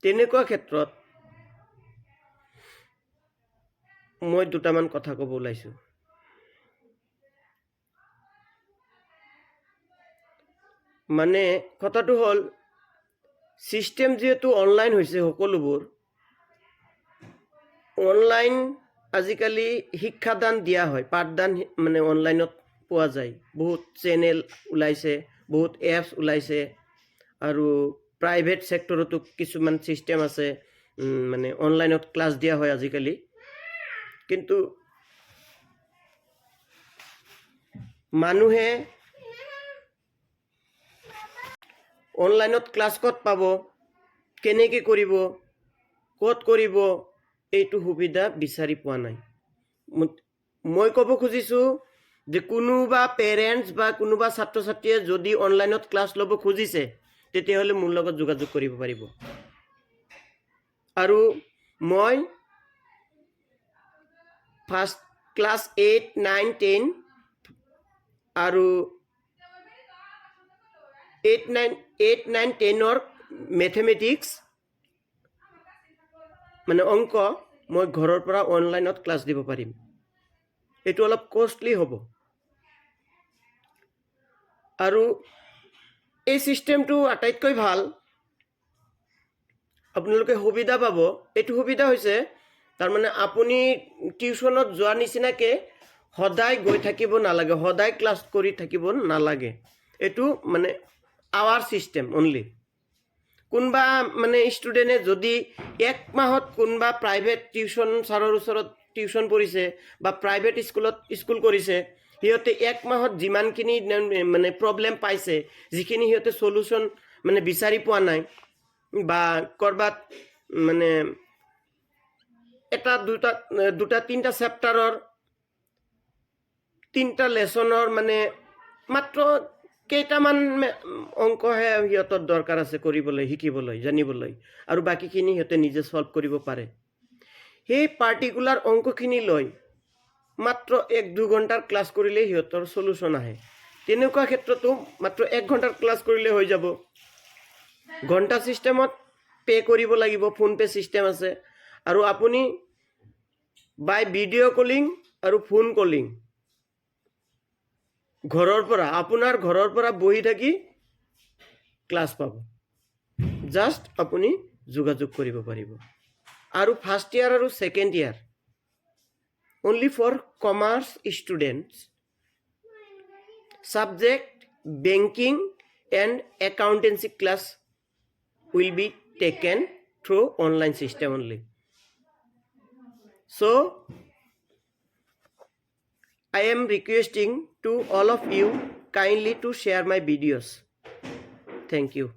তেনেকুৱা ক্ষেত্ৰত মই দুটামান কথা ক'ব ওলাইছোঁ। মানে কথাটো হ'ল, ছিষ্টেম যিহেতু অনলাইন হৈছে, সকলোবোৰ অনলাইন, আজিকালি শিক্ষাদান দিয়া হয়, পাঠদান মানে অনলাইনত পোৱা যায়। বহুত চেনেল ওলাইছে, বহুত এপছ ওলাইছে আৰু প্ৰাইভেট ছেক্টৰতো কিছুমান ছিষ্টেম আছে, মানে অনলাইনত ক্লাছ দিয়া হয় আজিকালি। কিন্তু মানুহে অনলাইনত ক্লাছ ক'ত পাব, কেনেকৈ কৰিব, ক'ত কৰিব, এইটো সুবিধা বিচাৰি পোৱা নাই। মই ক'ব খুজিছোঁ যে কোনোবা পেৰেণ্টছ বা কোনোবা ছাত্ৰ ছাত্ৰীয়ে যদি অনলাইনত ক্লাছ ল'ব খুজিছে, তেতিয়াহ'লে মোৰ লগত যোগাযোগ কৰিব পাৰিব আৰু মই ফাৰ্ষ্ট ক্লাছ 8, 9, 10 আৰু 8, 9, 10ৰ মেথেমেটিক্স মানে অংক মই ঘৰৰ পৰা অনলাইনত ক্লাছ দিব পাৰিম। এইটো অলপ কষ্টলি হ'ব আৰু এই ছিষ্টেমটো আটাইতকৈ ভাল। আপোনালোকে সুবিধা পাব। এইটো সুবিধা হৈছে, তাৰমানে আপুনি টিউশ্যনত যোৱাৰ নিচিনাকৈ সদায় গৈ থাকিব নালাগে, সদায় ক্লাছ কৰি থাকিব নালাগে। এইটো মানে আৱাৰ ছিষ্টেম অনলি। কোনোবা মানে ষ্টুডেণ্টে যদি এক মাহত কোনোবা প্ৰাইভেট টিউশ্যন ছাৰৰ ওচৰত টিউশ্যন পঢ়িছে বা প্ৰাইভেট স্কুলত স্কুল কৰিছে, সিহঁতে এক মাহত যিমানখিনি মানে প্ৰব্লেম পাইছে, যিখিনি সিহঁতে চলুশ্যন মানে বিচাৰি পোৱা নাই বা ক'ৰবাত মানে এটা দুটা, দুটা তিনিটা চেপ্টাৰৰ, তিনিটা লেচনৰ মানে মাত্ৰ কেইটামান অংকহে সিহঁতৰ দৰকাৰ আছে কৰিবলৈ, শিকিবলৈ, জানিবলৈ আৰু বাকীখিনি সিহঁতে নিজে ছল্ভ কৰিব পাৰে। সেই পাৰ্টিকুলাৰ অংকখিনি লৈ মাত্ৰ 1-2 ঘণ্টাৰ ক্লাছ কৰিলেই সিহঁতৰ চলুশ্যন আহে। তেনেকুৱা ক্ষেত্ৰতো মাত্ৰ এক ঘণ্টাৰ ক্লাছ কৰিলে হৈ যাব। ঘণ্টা ছিষ্টেমত পে' কৰিব লাগিব, ফোনপে' ছিষ্টেম আছে আৰু আপুনি বাই ভিডিঅ' কলিং আৰু ফোন কলিং ঘৰৰ পৰা, আপোনাৰ ঘৰৰ পৰা বহি থাকি ক্লাছ পাব। জাষ্ট আপুনি যোগাযোগ কৰিব পাৰিব। আৰু ফাৰ্ষ্ট ইয়াৰ আৰু second year only for commerce students, subject banking and accountancy class will be taken through online system only. So I am requesting to all of you kindly to share my videos. Thank you.